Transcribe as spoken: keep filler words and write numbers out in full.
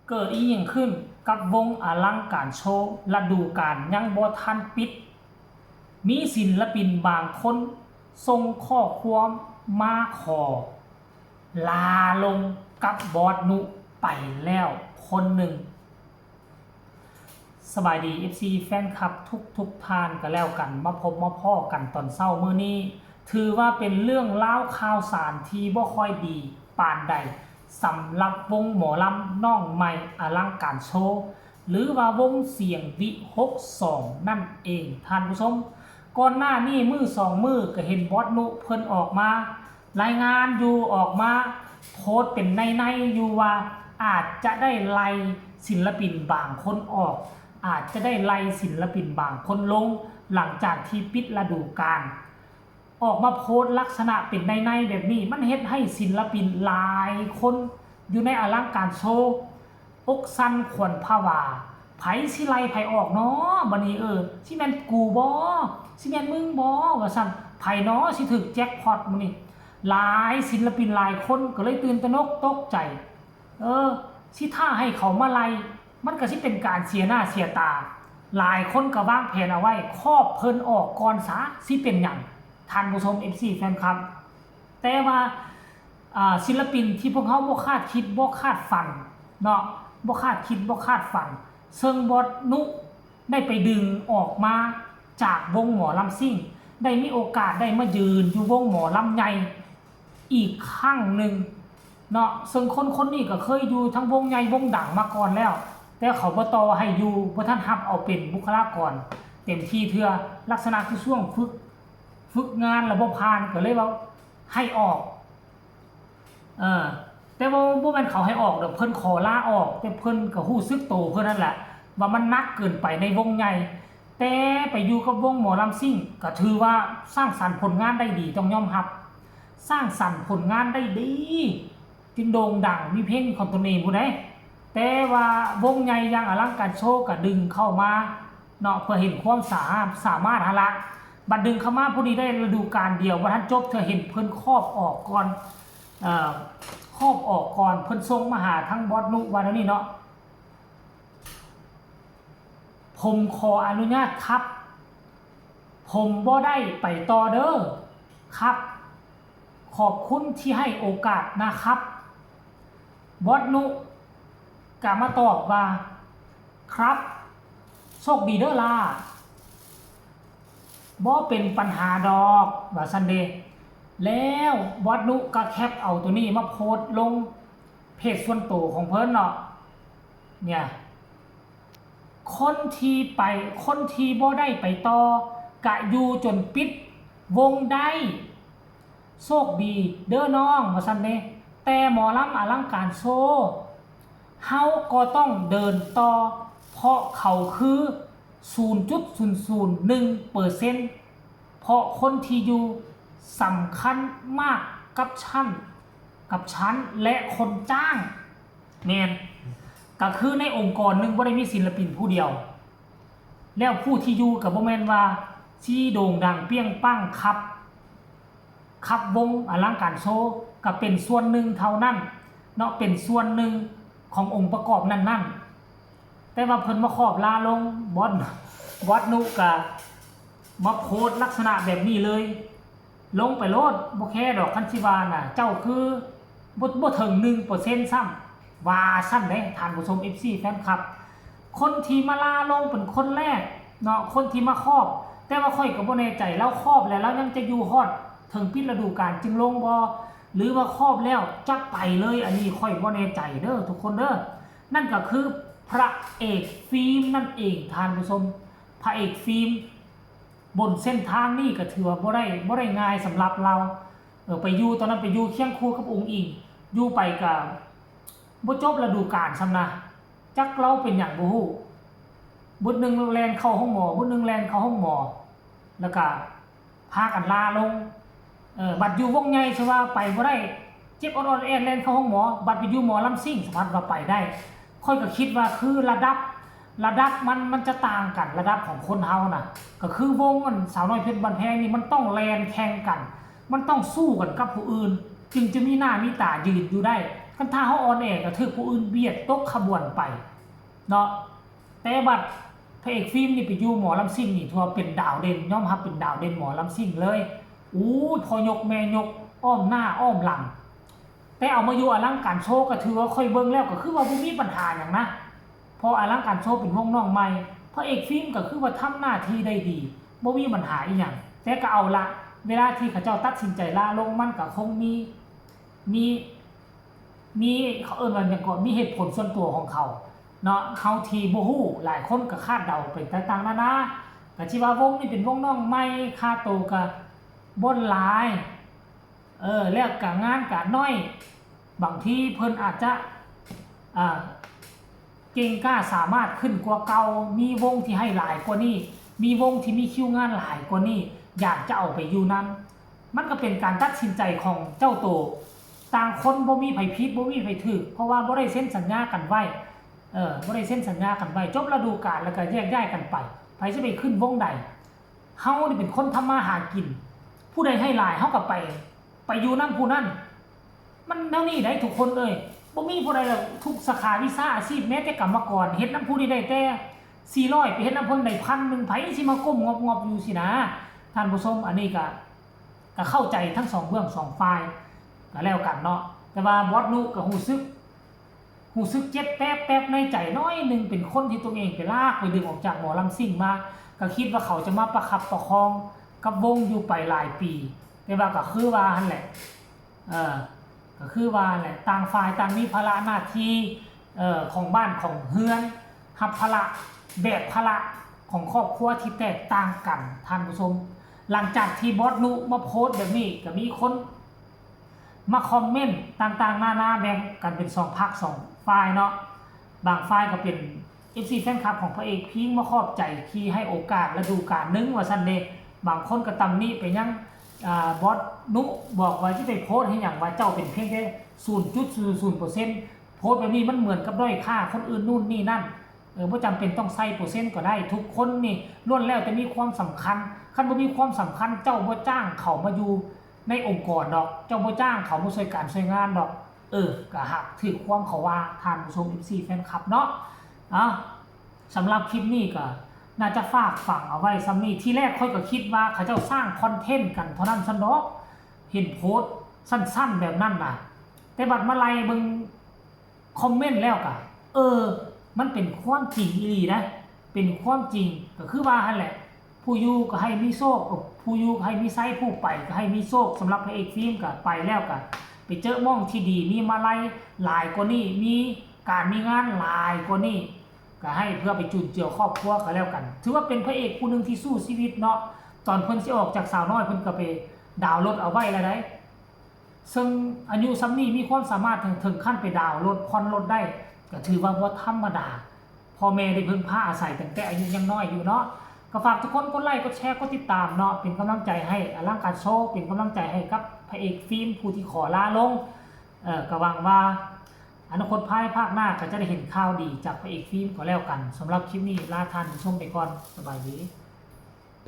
เกิดอีหยังขึ้นกับวงอลังการโชว์ ฤดูกาลยังบ่ทันปิด มีศิลปินบางคนส่งข้อความมาขอลาลงกับบอสนุไปแล้วคนหนึ่ง สบายดี เอฟซี แฟนคลับทุกทุกท่านก็แล้วกัน มาพบมาพ้อกันตอนเช้ามื้อนี้ ถือว่าเป็นเรื่องราวข่าวสารที่บ่ค่อยดีปานใด สำหรับวงหมอลำน้องใหม่อลังการโชว์ หรือว่าวงเสียงวิหกสองนั่นเองท่านผู้ชม ก่อนหน้านี้มื้อสองมื้อก็เห็นบอสนุเพิ่นออกมา รายงานอยู่ออกมาโพสต์เป็นในๆอยู่ว่าอาจจะได้ไล่ศิลปินบางคนออก อาจจะได้ไล่ศิลปินบางคนลง หลังจากที่ปิดฤดูกาล ออกมาโพสต์ลักษณะเป็นในๆแบบนี้ มันเฮ็ดให้ศิลปินหลายคนอยู่ในอลังการโชว์อกสั่นขวัญผวา ไผสิไล่ไผออกน้อบัดนี้ เออ สิแม่นกูบ่ สิแม่นมึงบ่ ว่าซั่น ไผน้อสิถืกแจ็คพอตมื้อนี้ หลายศิลปินหลายคนก็เลยตื่นตระหนกตกใจ เออ สิท่าให้เขามาไล่ มันก็สิเป็นการเสียหน้าเสียตา หลายคนก็วางแผนเอาไว้ คอบเพิ่นออกก่อนซะ สิเป็นหยัง ท่านผู้ชม เอฟซี แฟนคลับ แต่ว่า อ่า ศิลปินที่พวกเฮาบ่คาดคิดบ่คาดฝันเนาะ บ่คาดคิดบ่คาดฝัน ซึ่งบอสนุได้ไปดึงออกมาจากวงหมอลำซิ่ง ได้มีโอกาสได้มายืนอยู่วงหมอลำใหญ่อีกครั้งหนึ่งเนาะ ซึ่งคนคนนี้ก็เคยอยู่ทั้งวงใหญ่วงดังมาก่อนแล้ว แต่เขาบ่ต่อให้อยู่ บ่ทันรับเอาเป็นบุคลากรเต็มที่เทื่อ ลักษณะคือช่วงฝึก ฝึกงานแล้วบ่ผ่าน ก็เลยว่าให้ออก เออ แต่ว่าบ่แม่นเขาให้ออกดอก เพิ่นขอลาออก แต่เพิ่นก็รู้สึกโตเพิ่นนั่นแหละ ว่ามันหนักเกินไปในวงใหญ่ แต่ไปอยู่กับวงหมอลำซิ่ง ก็ถือว่าสร้างสรรค์ผลงานได้ดี ต้องยอมรับ สร้างสรรค์ผลงานได้ดี จนโด่งดัง มีเพลงของตนเองพู้นเด้ แต่ว่าวงใหญ่อย่างอลังการโชว์ก็ดึงเข้ามาเนาะ เพื่อเห็นความสา สามารถหั้นละ บัดดึงเข้ามาพอดีได้ฤดูกาลเดียว บ่ทันจบเทื่อ เห็นเพิ่นคอบออกก่อน เอ่อ คอบออกก่อน เพิ่นส่งมาหาทางบอสนุว่าแนวนี้เนาะ ผมขออนุญาตครับ ผมบ่ได้ไปต่อเด้อครับ ขอบคุณที่ให้โอกาสนะครับ บอสนุกะมาตอบว่า ครับ โชคดีเด้อล่า บ่เป็นปัญหาดอก ว่าซั่นเด้ แล้วบอสนุกะแคปเอาตัวนี้มาโพสต์ลงเพจส่วนตัวของเพิ่นเนาะ เนี่ย คนที่ไป คนที่บ่ได้ไปต่อ กะอยู่จนปิดวงได้ โชคดีเด้อน้อง ว่าซั่นเด้ แต่หมอลำอลังการโชว์ เฮาก็ต้องเดินต่อ เพราะเขาคือ ศูนย์จุดศูนย์ศูนย์หนึ่งเปอร์เซ็นต์ เพราะคนที่อยู่สำคัญมากกับฉัน กับฉันและคนจ้าง แม่น ก็คือในองค์กรหนึ่งบ่ได้มีศิลปินผู้เดียว แล้วผู้ที่อยู่ก็บ่แม่นว่าสิโด่งดังเปรี้ยงปังคับ คับวงอลังการโชว์ ก็เป็นส่วนหนึ่งเท่านั้นเนาะ เป็นส่วนหนึ่งขององค์ประกอบนั้นๆ แต่ว่าเพิ่นมาคอบลาลง บอส บอสนุกะมาโพสต์ลักษณะแบบนี้เลย ลงไปโลด บ่แคร์ดอก คันสิว่าน่ะ เจ้าคือบ่ บ่ถึงหนึ่งเปอร์เซ็นต์ซ้ำ ว่าซั่นเด้ ท่านผู้ชม เอฟซี แฟนคลับ คนที่มาลาลงเป็นคนแรกเนาะ คนที่มาคอบ แต่ว่าข้อยก็บ่แน่ใจ ลาวคอบแล้ว ลาวยังจะอยู่ฮอดถึงปิดฤดูกาลจึงลงบ่ หรือว่าคอบแล้วจะไปเลย อันนี้ข้อยบ่แน่ใจเด้อทุกคนเด้อ นั่นก็คือพระเอกฟิล์มนั่นเอง ท่านผู้ชม พระเอกฟิล์ม บนเส้นทางนี่ก็ถือว่าบ่ได้ บ่ได้ง่ายสำหรับลาว เออ ไปอยู่ ตอนนั้นไปอยู่เคียงคู่กับอุ๋งอิ๋ง อยู่ไปก็บ่จบฤดูกาลซ้ำนะ จักลาวเป็นหยังบ่ฮู้ บทหนึ่งแล่นเข้าห้องหมอ บทหนึ่งแล่นเข้าห้องหมอ แล้วก็พากันลาลง เออ บัดอยู่วงใหญ่ซะว่าไปบ่ได้ เจ็บออดๆแอดๆแล่นเข้าห้องหมอ บัดไปอยู่หมอลำซิ่ง สะพัดว่าไปได้ ข้อยก็คิดว่าคือระดับ ระดับมัน มันจะต่างกัน ระดับของคนเฮาน่ะ ก็คือวงอันสาวน้อยเพชรบ้านแพงนี่มันต้องแล่นแข่งกัน มันต้องสู้กันกับผู้อื่น จึงจะมีหน้ามีตายืนอยู่ได้ คันถ้าเฮาอ่อนแอก็ถืกผู้อื่นเบียดตกขบวนไปเนาะ แต่บัดพระเอกฟิล์มนี่ไปอยู่หมอลำซิ่งนี่ถือว่าเป็นดาวเด่น ยอมรับเป็นดาวเด่นหมอลำซิ่งเลย อู้ย พ่อยกแม่ยก อ้อมหน้าอ้อมหลัง แต่เอามาอยู่อลังการโชว์ก็ถือว่าข้อยเบิ่งแล้วก็คือว่าบ่มีปัญหาหยังนะ เพราะอลังการโชว์เป็นวงน้องใหม่ พระเอกฟิล์มก็คือว่าทำหน้าที่ได้ดี บ่มีปัญหาอีหยัง แต่ก็เอาละ เวลาที่เขาเจ้าตัดสินใจลาลงมันก็คงมี มี มี เขาเอิ้นว่าหยังก็ มีเหตุผลส่วนตัวของเขาเนาะ เฮาที่บ่ฮู้ หลายคนก็คาดเดาไปต่างๆนานา ก็สิว่าวงนี้เป็นวงน้องใหม่ ค่าโตก็บ่หลาย เออ แล้วก็งานก็น้อย บางทีเพิ่นอาจจะ อ่า เก่งกล้าสามารถขึ้นกว่าเก่า มีวงที่ให้หลายกว่านี้ มีวงที่มีคิวงานหลายกว่านี้ อยากจะเอาไปอยู่นำ มันก็เป็นการตัดสินใจของเจ้าโต ต่างคนบ่มีไผผิดบ่มีไผถูก เพราะว่าบ่ได้เซ็นสัญญากันไว้ เออ บ่ได้เซ็นสัญญากันไว้ จบฤดูกาลแล้วก็แยกย้ายกันไป ไผสิไปขึ้นวงใด เฮานี่เป็นคนทำมาหากิน ผู้ใดให้หลายเฮาก็ไป ไปอยู่นำผู้นั้น มันแนวนี้ได้ทุกคนเอ้ย บ่มีผู้ใดหรอก ทุกสาขาวิชาอาชีพ แม้แต่กรรมกร เฮ็ดนำผู้นี้ได้แต่สี่ร้อย ไปเฮ็ดนำเพิ่นได้พันหนึ่ง ไผสิมาก้มงอบๆอยู่สินะ ท่านผู้ชม อันนี้ก็ ก็เข้าใจทั้งสองเบื้องสองฝ่ายก็แล้วกันเนาะ แต่ว่าบอสนุก็รู้สึก รู้สึกเจ็บแป๊บๆในใจน้อยหนึ่ง เป็นคนที่ตัวเองไปลากไปดึงออกจากหมอลำซิ่งมา ก็คิดว่าเขาจะมาประคับประคองกับวงอยู่ไปหลายปี แต่ว่าก็คือว่าหั่นแหละ เออ ก็คือว่าหั่นแหละ ต่างฝ่ายต่างมีภาระหน้าที่ เอ่อ ของบ้านของเฮือน รับภาระ แบกภาระของครอบครัวที่แตกต่างกัน ท่านผู้ชม หลังจากที่บอสนุมาโพสต์แบบนี้ ก็มีคนมาคอมเมนต์ต่างๆนานา แบ่งกันเป็นสองพรรคสองฝ่ายเนาะ บางฝ่ายก็เป็น เอฟซี แฟนคลับของพระเอกพิงค์มาขอบใจที่ให้โอกาสฤดูกาลหนึ่งว่าซั่นเด้ บางคนก็ตำหนิไปยัง อ่า บอสนุ บอกว่าสิไปโพสต์เฮ็ดหยัง ว่าเจ้าเป็นเพียงแค่ ศูนย์จุดศูนย์ศูนย์เปอร์เซ็นต์ โพสต์แบบนี้มันเหมือนกับด้อยค่าคนอื่นนู่นนี่นั่น เออ บ่จำเป็นต้องใส่เปอร์เซ็นต์ก็ได้ ทุกคนนี่ล้วนแล้วแต่มีความสำคัญ คันบ่มีความสำคัญ เจ้าบ่จ้างเขามาอยู่ในองค์กรดอก เจ้าบ่จ้างเขามาช่วยการช่วยงานดอก เออ ก็หากถือความเขาว่า ท่านผู้ชม เอฟซี แฟนคลับเนาะ อ่ะ สำหรับคลิปนี้ก็น่าจะฝากฝังเอาไว้ส่ำนี้ ทีแรกข้อยก็คิดว่าเขาเจ้าสร้างคอนเทนต์กันเท่านั้นซั่นดอก เห็นโพสต์สั้นๆแบบนั้นน่ะ แต่บัดมาไล่เบิ่งคอมเมนต์แล้วก็ เออ มันเป็นความจริงอีหลีนะ เป็นความจริง ก็คือว่าหั่นแหละ ผู้อยู่ก็ให้มีโชค ผู้อยู่ก็ให้มีชัย ผู้ไปก็ให้มีโชค สำหรับพระเอกฟิล์มก็ไปแล้วก็ไปเจอหม่องที่ดี มีมาลัยหลายกว่านี้ มีการมีงานหลายกว่านี้ ก็ให้เพื่อไปจุนเจือครอบครัวก็แล้วกัน ถือว่าเป็นพระเอกผู้หนึ่งที่สู้ชีวิตเนาะ ตอนเพิ่นสิออกจากสาวน้อย เพิ่นก็ไปดาวน์รถเอาไว้แล้วได๋ ซึ่งอายุส่ำนี้มีความสามารถถึง ถึงขั้นไปดาวน์รถ ผ่อนรถได้ ก็ถือว่าบ่ธรรมดา พ่อแม่ได้พึ่งพาอาศัยตั้งแต่อายุยังน้อยอยู่เนาะ ก็ฝากทุกคนกดไลค์ กดแชร์ กดติดตามเนาะ เป็นกำลังใจให้อลังการโชว์ เป็นกำลังใจให้กับพระเอกฟิล์มผู้ที่ขอลาลง เอ่อ ก็หวังว่าอนาคตภายภาคหน้าก็จะได้เห็นข่าวดีจากพระเอกฟิล์มก็แล้วกัน สำหรับคลิปนี้ลาท่านผู้ชมไปก่อน สบายดี